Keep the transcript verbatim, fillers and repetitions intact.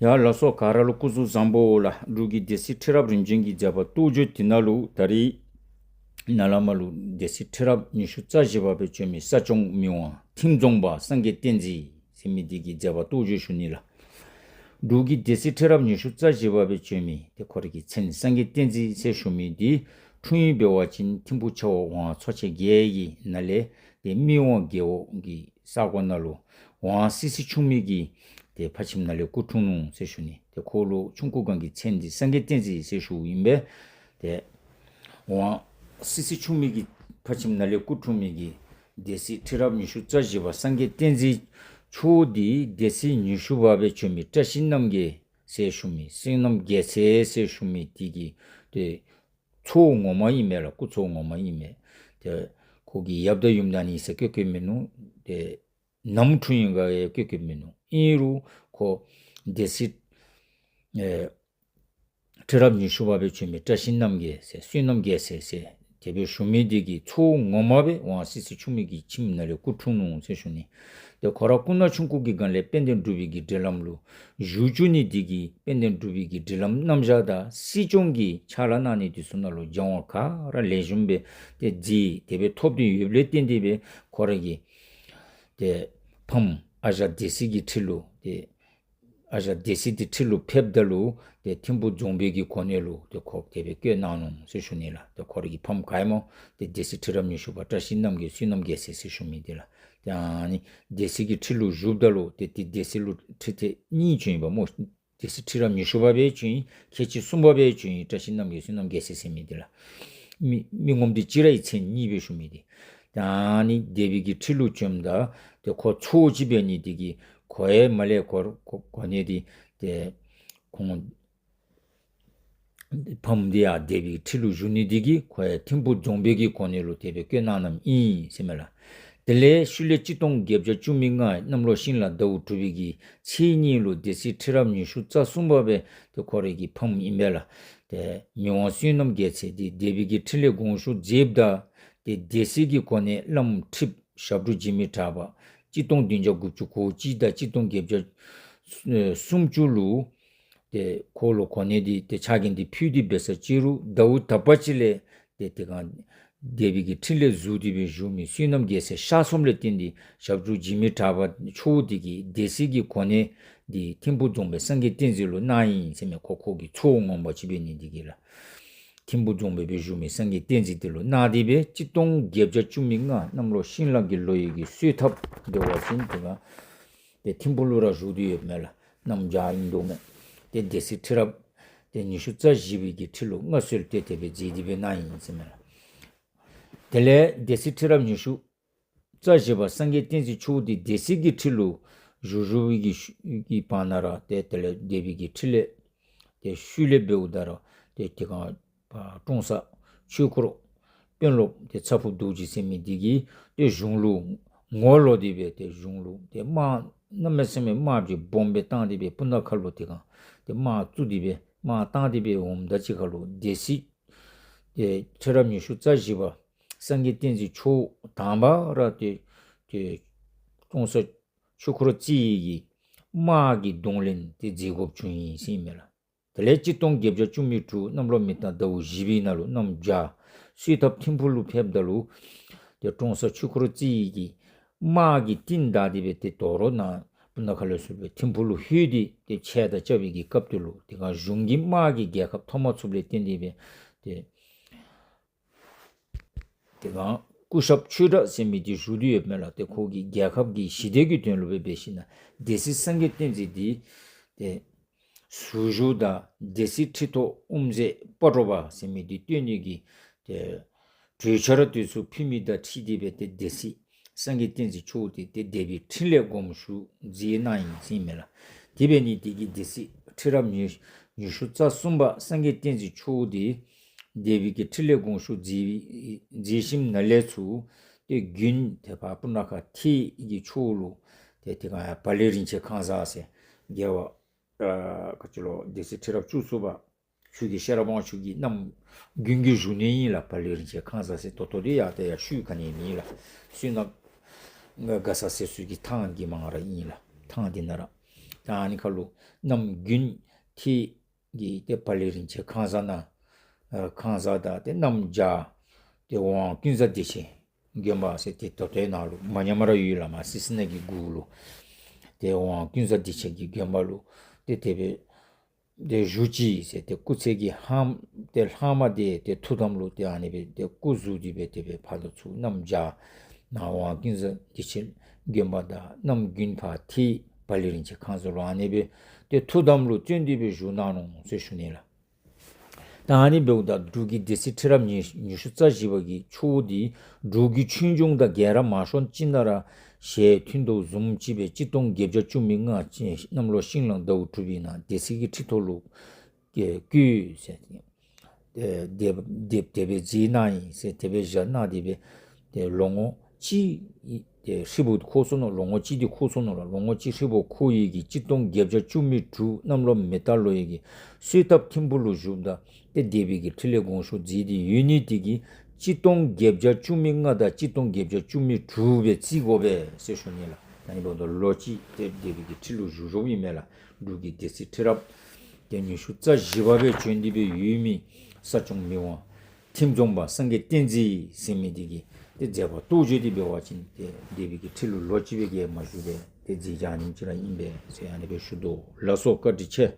ཡ་ལགས་སོ། ག་ར་ལུ་སྐུ་གཟུགས་བཟང་པོ་ལགས། འབྲུག་གི་སྡེ་སྲིད་ཁྲི་རབས་རིམ་བྱོན་གྱི་མཛད་པ་རྟོགས་བརྗོད་དེ་ནང་ལུ་ད་རིས་ནཱ་ལས་མར་ལུ་སྡེ་སྲིད་ཁྲི་རབས་ཉི་ཤུ་རྩ་བཞི་པ་སྦེ་བྱོན་མི་ས་སྐྱོང་མི་དབང་ཐིམ་རྫོང་པ་སངས་རྒྱས་བསྟན་འཛིན་ཟེར་མི་འདི་གི་མཛད་པ་རྟོགས་བརྗོད་ཞུ་ནི་ལགས། འབྲུག་གི་སྡེ་སྲིད་ཁྲི་རབས་ཉི་ཤུ་རྩ་བཞི་པ་སྦེ་བྱོན་མི་ཏེ་ཁོ་རའི་གི་མཚན་སངས་རྒྱས་བསྟན་འཛིན་ཟེར་ཞུ་མི་འདི་འཁྲུངས་ཡུལ་འབད་བ་ཅིན་ཐིམ་ཕུག་ཆ་འོག་ཝང་ཚོ་ཆེན་བརྒྱད་ཀྱི་ནང་ལས་ཏེ་སྨད་ཝང་རྒེད་འོག་གི་ས་གོ་ནང་ལུ་ཝང་སི་སི་ཆུང་མི་གི་ཏེ་ཕ་ཁྱིམ་ནང་ལས་སྐུ་འཁྲུངས་ནུག་ཟེར་ཞུ་ནི། ཏེ་ཁོ་ལུ་ཆུང་ཀུའི་སྒང་གི་མཚན་འདི་སངས་རྒྱས་བསྟན་འཛིན་ཟེར་ཞུཝ་ཨིན་པས། ཏེ་ཝང་སི་སི་ཆུང་མི་གི་ཕ་ཁྱིམ་ནང་ལས་སྐུ་འཁྲུངས་མི་གི་སྡེ་སྲིད་ཁྲི་རབས་ཉི་ཤུ་རྩ་བཞི་པ་སངས་རྒྱས་བསྟན་འཛིན་མཆོག་འདི་སྡེ་སྲིད་ཉི་ཤུ་པ་སྦེ་བྱོན་མི་བཀྲ་ཤིས་རྣམ་རྒྱལ་ཟེར་ཞུ་མི་བསོད་ནམས་རྒྱལ་མཚན་ཟེར་ཞུ་མི་འདི་གི་ཏེ་ཚའོ་ངོ་མ་ཨིན་མས་ལགས། སྐུ་ཚའོ་ངོ་མ་ཨིན་མས། ཏེ་ཁོ་གི་ཡབ་དང་ཡུམ་ད་ཨ་ནི་ཟེར་བཀོད་བཀོདཔ་མིན་ནུག། ཏེ་ནམ་འཁྲུངས་ཡི་ག་ཡང་བཀོད་བཀོདཔ་མིན་ནུག། ཨིན་རུང་ཁོ་སྡེ་སྲིད་ཨེ་ཁྲི་རབས་ཉི་ཤུ་པ་སྦེ་བྱོན་མི་བཀྲ་ཤིས་རྣམ་རྒྱལ་ཟེར་བསོད་ནམས་རྒྱལ་མཚན་ཟེར་དེ་སྦེ་ཞུ་མི་འདི་གི་ཚའོ་ངོ་མ་སྦེ་ཝང་སི་སི་ཆུང་མི་གི་ཁྱིམ་ནང་ལས་སྐུ་འཁྲུངས་ནུག་ཟེར་ཞུ་ནི། ཏེ་ཁོ་ར་སྐུ་ན་ཆུང་ཀུའི་སྒང་ལས་དཔལ་ལྡན་འབྲུག་པའི་གི་སྒྲིག་ལམ་ལུ་བཞུགས་བཅུག་ནི་འདི་གིས་དཔལ་ལྡན་འབྲུག་པའི་གི་སྒྲིག་ལམ་རྣམ་གཞག་དང་སྲིད་སྐྱོང་གི་ཕྱག་ལཱ་གནང་ནི་འདི་ཚུ་ནང་ལུ་སྦྱང་བ་ག་ར་ལེགས་ཤོམ་སྦེ་ཏེ་མཛད་དེ་སྦེ་ཐོབ་སྟེ་ཡོདཔ་ལས་བརྟེན་ཏེ་སྦེ་ཁོ་ར་གི་ཏེ་ཕམ་ཨ་ཞང་སྡེ་སྲིད་ཀྱི་ཁྲི་ལུ་ཏེ་ཨ་ཞང་སྡེ་སྲིད་འདི་ཁྲི་ལུ་ཕེབས་ད་ལུ་ཏེ་ཐིམ་ཕུག་རྫོང་དཔོན་གྱི་གོ་གནས་ལུ་ཏེ་ཁོ་དེ་སྦེ་བསྐོས་གནང་ནུག་ཟེར་ཞུ་ནི་ལགས། ཏེ་ཁོ་ར་གི་ཕམ་ག་ཨིན་མོ་ཏེ་སྡེ་སྲིད་ཁྲི་རབས་ཉི་ཤུ་པ་བཀྲ་ཤིས་རྣམ་རྒྱལ་བསོད་ནམས་རྒྱལ་མཚན་ཟེར་ཞུ་མི་འདི་ལགས། ཏེ་ཨ་ནི་སྡེ་སྲིད་ཀྱི་ཁྲི་ལུ་བཞུགསཔ་ད་ལུ་ཏེ་ཏེ་སྡེ་སྲིད་ལུ་ཁྲི་ཐེངས་གཉིས་བྱོན་ཡི་པ་སྨོ། སྡེ་སྲིད་ཁྲི་རབས་ཉི་ཤུ་པ་སྦེ་བྱོན་ཡི། ཁལ་གཅིག་གསུམ་པ་སྦེ་བྱོན་ཡི། བཀྲ་ཤིས་རྣམ་རྒྱལ་བསོད་ནམས་རྒྱལ་མཚན་ཟེར་མི་འདི་ལགས། མི་མི་ངོམ་འདི་གཅིག་ར་ཨིན། མཚན་གཉིས་སྦེ་ཞུ་མི་འདི། ཏེ་ཨ་ནི་སྡེ་པའི་གི་ཁྲི་ལུ་བྱོནམ་ད་ཏེ་ཁོ་ཚའོ་ཅིག་འབད་ནི་འདི་གིས་ཁོ་ཡང་མར་ལས་གོ་གོ་གོ་གནས་འདི་ཏེ་ཁོང་ཕམ་འདི་ཡང་སྡེ་པའི་ཁྲི་ལུ་བཞུགས་ནི་འདི་གིས་ཁོ་ཡང་ཐིམ་ཕུག་རྫོང་དཔོན་གྱི་གོ་གནས་ལུ་དེ་སྦེ་བསྐོས་གནངམ་ཨིན་ཟེར་མས་ལགས། དེ་ལས་ཤུལ་ལས་གཅིག་སྟོང་བརྒྱད་བརྒྱ་བཅུ་མེད་ལྔ་གནམ་ལོ་ཤིང་གླང་ཟླཝ་དྲུག་པའི་གི་ཚེས་གཉིས་ལུ་སྡེ་སྲིད་ཁྲི་རབས་ཉི་ཤུ་རྩ་གསུམ་པ་སྦེ་ཏེ་ཁོ་རའི་གི་ཕམ་ཨིན་པས་ལགས། ཏེ་མི་དབང་བསོད་ནམས་རྒྱལ་མཚན་འདི་སྡེ་པའི་གི་ཁྲི་ལས་དགོངས་ཞུ་མཛདཔ་ད་ཏེ་སྡེ་སྲིད་ཀྱི་གོ་གནས་བླམ་ཁྲི་པ་ཞབས་དྲུང་འཇིགས་མེད་གྲགས་པ་གཅིག་སྟོང་བདུན་བརྒྱ་དགུ་བཅུ་གོ་གཅིག་དང་གཅིག་སྟོང་བརྒྱད་བརྒྱ་སུམ་ཅུ་ལུ་ཏེ་ཁོ་ལུ་གོ་གནས་འདི་ཏེ་ཕྱག་འགན་འདི་ཕུལ་ཏེ་འབད་ས་ཅིག་རུང་ཟླཝ་དག་པ་ཅིག་ལས་ཏེ་དེ་སྒང་སྡེ་པའི་གི་ཁྲི་ལས་ཟུར་ཏེ་སྦེ་བཞུགས་མི་བསོད་ནམས་རྒྱལ་མཚན་གཤགས་སོངམ་ལས་བརྟེན་ཏེ་ཞབས་དྲུང་འཇིགས་མེད་གྲགས་པ་མཆོག་འདི་གིས་སྡེ་སྲིད་ཀྱི་གོ་གནས་འདི་ཐིམ་ཕུག་རྫོང་དཔོན་སངས་རྒྱས་བསྟན་འཛིན་ལུ་གནང་ཡི་ཟེར་མས། ཁོ་ཁོ་གི་ཚའོ་ངོ་མ་ཅིག་འབད་ནི་འདི་གིས་ལགས། ཐིམ་ཕུག་རྫོང་དཔོན་སྦེ་བཞུགས་མི་སངས་རྒྱས་བསྟན་འཛིན་འདི་ལུ་གནང་སྟེ་སྦེ་གཅིག་སྟོང་བརྒྱད་བརྒྱ་བཅུ་མེད་ལྔ་གནམ་ལོ་ཤིང་གླང་གི་ལོ་ཡི་གི་སོ་ཐབ་འབད་བ་ཅིན་དེ་སྒང་ཏེ་ཐིམ་ཕུག་ལུ་ར་བཞུགས་ཏེ་ཡོདཔ་མས་ལགས། གནམ་བྱཱར་ཨིན་འདུག་མས། ཏེ་སྡེ་སྲིད་ཁྲི་རབས་ཏེ་ཉི་ཤུ་རྩ་བཞི་པའི་གི་ཁྲི་ལུ་མངའ་གསོལ་ཏེ་དེ་སྦེ་མཛད་དེ་སྦེ་གནང་ཡི་ཟེར་མས་ལགས། དེ་ལས་སྡེ་སྲིད་ཁྲི་རབས་ཉི་ཤུ་རྩ་བཞི་པ་སངས་རྒྱས་བསྟན་འཛིན་མཆོག་འདི་སྡེ་སྲིད་ཀྱི་ཁྲི་ལུ་བཞུགས་བཞུགས་པའི་གི་ཤུལ་གྱི་བར་ན་ར་ཏེ་དེ་ལས་སྡེ་པའི་གི་ཁྲི་ལས་ཏེ་ཤུལ་ལས་འབདཝ་ད་ར་ཏེ་དེ་སྒང་ཀྲོང་གསར་ཆོས་འཁོར་དཔོན་སློབ་ཏེ་ཚ་ཕུག་རྡོ་རྗེ་ཟེར་མི་འདི་གིས་ཏེ་གཞུང་ལུ་ངོ་ལོག་སྟེ་སྦེ་ཏེ་གཞུང་ལུ་ཏེ་དམག་གནམ་མེད་ས་མེད་དམག་སྦོམ་སྦེ་བཏང་སྟེ་སྦེ་སྤུ་ན་ཁ་ལུ་དེ་སྒང་ཏེ་དམག་བཙུགས་ཏེ་སྦེ་དམག་བཏང་སྟེ་སྦེ་འོངམ་ད་ཅིག་ཁར་ལུ་སྡེ་སྲིད་ཏེ་ཁྲི་རབས་ཉི་ཤུ་རྩ་བཞི་པ་སངས་རྒྱས་བསྟན་འཛིན་མཆོག་དང་པ་ར་ཏེ་ཏེ་ཀྲོང་གསར་ཆོས་འཁོར་རྩེ་ཡི་གི་དམག་གི་གདོང་ལེན་ཏེ་མཛད་དགོཔ་བྱུང་ཡི་ཟེར་ཨིན་མས་ལགས། དེ་ལས་གཅིག་སྟོང་བརྒྱད་བརྒྱ་བཅུ་མེད་དྲུག་གནམ་ལོ་མེ་རྟ་ཟླཝ་བཞི་པའི་ནང་ལུ་གནམ་བྱཱར་སོ་ཐབ་ཐིམ་ཕུག་ལུ་ཕེབས་ད་ལུ་ཏེ་ཀྲོང་གསར་ཆོས་འཁོར་རྩེ་ཡི་གི་དམག་གི་རྟིང་བདའ་སྟེ་སྦེ་ཏེ་དོ་རུང་ནཱ་སྤུ་ན་ཁ་ལས་ཚུར་སྦེ་ཐིམ་ཕུག་ལུ་ལྷོད་དེ་ཏེ་ཆས་དང་བཅའ་བའི་གི་སྐབས་དེ་ལུ་དེ་སྒང་གཞུང་གི་དམག་གི་རྒྱལ་ཁ་ཐོབ་མ་ཚུགསཔ་ལས་བརྟེན་ཏེ་སྦེ་ཏེ་དེ་སྒང་སྐུ་ཞབས་ཆོས་གྲགས་ཟེར་མི་འདི་བཞུགས་ཏེ་ཡོདཔ་མས་ལགས། ཏེ་ཁོ་གིས་རྒྱལ་ཁབ་ཀྱི་ཞི་བདེ་གི་དོན་ལུ་སྦེ་འབད་ཞིན་ན་སྡེ་སྲིད་སངས་རྒྱས་བསྟན་འཛིན་འདི་ཏེ་ཟུར་བཞུགས་དང་སྡེ་སྲིད་ཁྲི་ཐོག་དབུ་མཛད་སྤ་རོ་པ་ཟེར་མི་འདི་བཏོན་ནི་གི་ཏེ་གྲོས་འཆར་དེ་ཚུ་ཕུལ་མི་དང་འཁྲིལ་ཏེ་སྦེ་ཏེ་སྡེ་སྲིད་སངས་རྒྱས་བསྟན་འཛིན་མཆོག་འདི་ཏེ་སྡེ་པའི་ཁྲི་ལས་དགོངས་ཞུ་མཛད་གནང་ཡི་ཟེར་ཨིན་མས་ལགས། དེ་འབད་ནི་འདི་གིས་སྡེ་སྲིད་ཁྲི་རབས་ཉི་ཉི་ཤུ་རྩ་གསུམ་པ་སངས་རྒྱས་བསྟན་འཛིན་མཆོག་འདི་སྡེ་པའི་གི་ཁྲི་ལས་དགོངས་ཞུ་མཛད་མཛད་ཞིནམ་ལས་ཚུར་ཏེ་དགུན་ཏེ་ཕར་སྤུ་ན་ཁ་ཐེད་ཀྱི་ཕྱོགས་ལུ་ཏེ་དེ་སྒང་ཡང་བ་ལི་རིན་ཆེན་ཁང་བཟང་ཟེར་རྒྱལ་བ་ཨ་ག་ཅི་ལོ་སྡེ་སྲིད་ཁྲི་རབས་བཅུ་གསུམ་པ་ཆོས་རྒྱལ་ཤེས་རབ་དབང་ཕྱུག་གིས་གནམ་དགུན་གྱི་བཞུགས་གནས་ཨིན་ལགས། བ་ལི་རིན་ཆེན་ཁང་བཟང་ཟེར་ད་ལྟོ་འདི་ཡང་ཏེ་ཡང་ཤུལ་ག་ནི་མེད་ལགས། སོ་ནམ་མགར་ས་ཟེར་ས་གི་ཐང་གི་མར་ར་ཨིན་ལགས། ཐང་འདི་ནང་ར། ད་ ཨ་ནི་ཁར་ལུ་གནམ་དགུན་ཐིག་གི་ཏེ་བ་ལི་རིན་ཆེན་ཁང་བཟང་ནང་ཨ་ཁང་བཟང་དང་ཏེ་གནམ་བྱཱར་ཏེ་ཝང་ཀུན་བཟང་བདེ་ཆེན་དགོན་པ་ཟེར་ཏེ་ད་ལྟོའི་ནང་ལུ་མ་ཉམས་པར་ཡོད་ལགས། མར་སི་སི་ནང་གི་གུ་ལུ་ཏེ་ཝང་ཀུན་བཟང་བདེ་ཆེན་གྱི་དགོན་པ་ལུ་ཏེ་དེ་སྦེ་ཏེ་བཞུགས་ཅི་ཟེར་ཏེ་སྐུ་ཚེ་གི་ཧང་ཏེ་ལྷག་མ་དེ་ཏེ་ཐུགས་དམ་ལུ་ཏེ་ཨ་ནི་སྦེ་ཏེ་སྐུ་བཞུགས་ཏེ་སྦེ་དེ་སྦེ་ཕར་ལུ་ཚུར་གནམ་བྱཱར་ནང་ཝང་ཀུན་བཟང་བདེ་ཆེན་དགོན་པ་དང་གནམ་དགུན་ཕར་ཐིག་བ་ལི་རིན་ཆེན་ཁང་བཟང་ལུ་ཨ་ནི་སྦེ་ཏེ་ཐུགས་དམ་ལུ་བརྩོན་ཏེ་སྦེ་བཞུགས་གནང་ནུག་ཟེར་ཞུ་ནི་ལགས། ད་ཨ་ནི་འབདཝ་ད་འབྲུག་གི་སྡེ་སྲིད་ཁྲི་རབས་ཉི་ཉི་ཤུ་རྩ་བཞི་པ་གི་ཆུ་བོ་འདི་འབྲུག་གི་ཆོས་འབྱུང་དང་རྒྱལ་རབས་མང་ཤོས་ཅིག་ནང་ར་ཞལ་མཐུན་དོ་བཟུམ་ཅིག་སྦེ་གཅིག་སྟོང་བརྒྱད་བརྒྱ་བཅུ་མེད་ལྔ་ཅིག་གནམ་ལོ་ཤིང་གླང་ཟླཝ་དྲུག་པའི་ནང་སྡེ་སྲིད་ཀྱི་ཁྲི་ཐོག་ལུ་བཀོད་ཟེར་ཏེ་དེ་དེ་དེ་སྦེ་མཛད་གནང་ཡི་ཟེར་དེ་སྦེ་བཞག་གནང་སྟེ་སྦེ་ཏེ་ལོ་ངོ་གཅིག་ཏེ་ཧྲིལ་བུ་འཁོར་སོ་ནུག། ལོ་ངོ་གཅིག་འདི་འཁོར་སོ་ནུག་ལགས། ལོ་ངོ་གཅིག་ཧྲིལ་བུ་འཁོར་ཡི་གི་གཅིག་སྟོང་བརྒྱད་བརྒྱ་བཅུ་མེད་དྲུག་གནམ་ལོ་མེ་རྟ་ལོ་ཡི་གི་གསོལ་ཐབ་ཐིམ་ཕུག་ལུ་བཞུགསཔ་ད་ཏེ་སྡེ་པའི་གི་ཁྲི་ལས་དགོངས་ཞུ་མཛད་དེ་ཡོད་ནི་དེ་གིས་གཅིག་སྟོང་བརྒྱད་བརྒྱ་བཅུ་མེད་ལྔ་དང་གཅིག་སྟོང་བརྒྱད་བརྒྱ་བཅུ་མེད་དྲུག་སྦེ་བརྩི་དགོ་པས་ཟེར་ཞུ་ནི་ལགས། ད་ཨ་ནི་འབདཝ་ད་ལོ་གཅིག་ཏེ་སྡེ་པའི་གི་ཁྲི་ལུ་བཞུགས་བཞུགསཔ་ཨིན་མས་ལགས། འབྲུག་གི་སྡེ་སྲིད་ཁྲི་རབས་ཏེ་ཉི་ཤུ་རྩ་བཞི་པ་སྦེ་བྱོན་ཏེ་སྦེ་ཡོད་མི་ས་སྐྱོང་མི་དབང་ཐིམ་རྫོང་པ་སངས་རྒྱས་བསྟན་འཛིན་ཟེར་མི་དེ་གིས་ཏེ་མཛད་པ་རྟོགས་བརྗོད་དེ་འབད་བ་ཅིན་ཏེ་སྡེ་པའི་གི་ཁྲི་ལུ་ལོ་གཅིག་སྦེ་བརྒལ་མ་བཞུགས་པས། ཏེ་མཛད་བྱ་ཨ་ནེམ་ཅིག་ར་ཨིན་པས་ཟེར་ཨ་ནི་སྦེ་ཞུ་དོ་ལགས་སོ། བཀའ་དྲིན་ཆེ།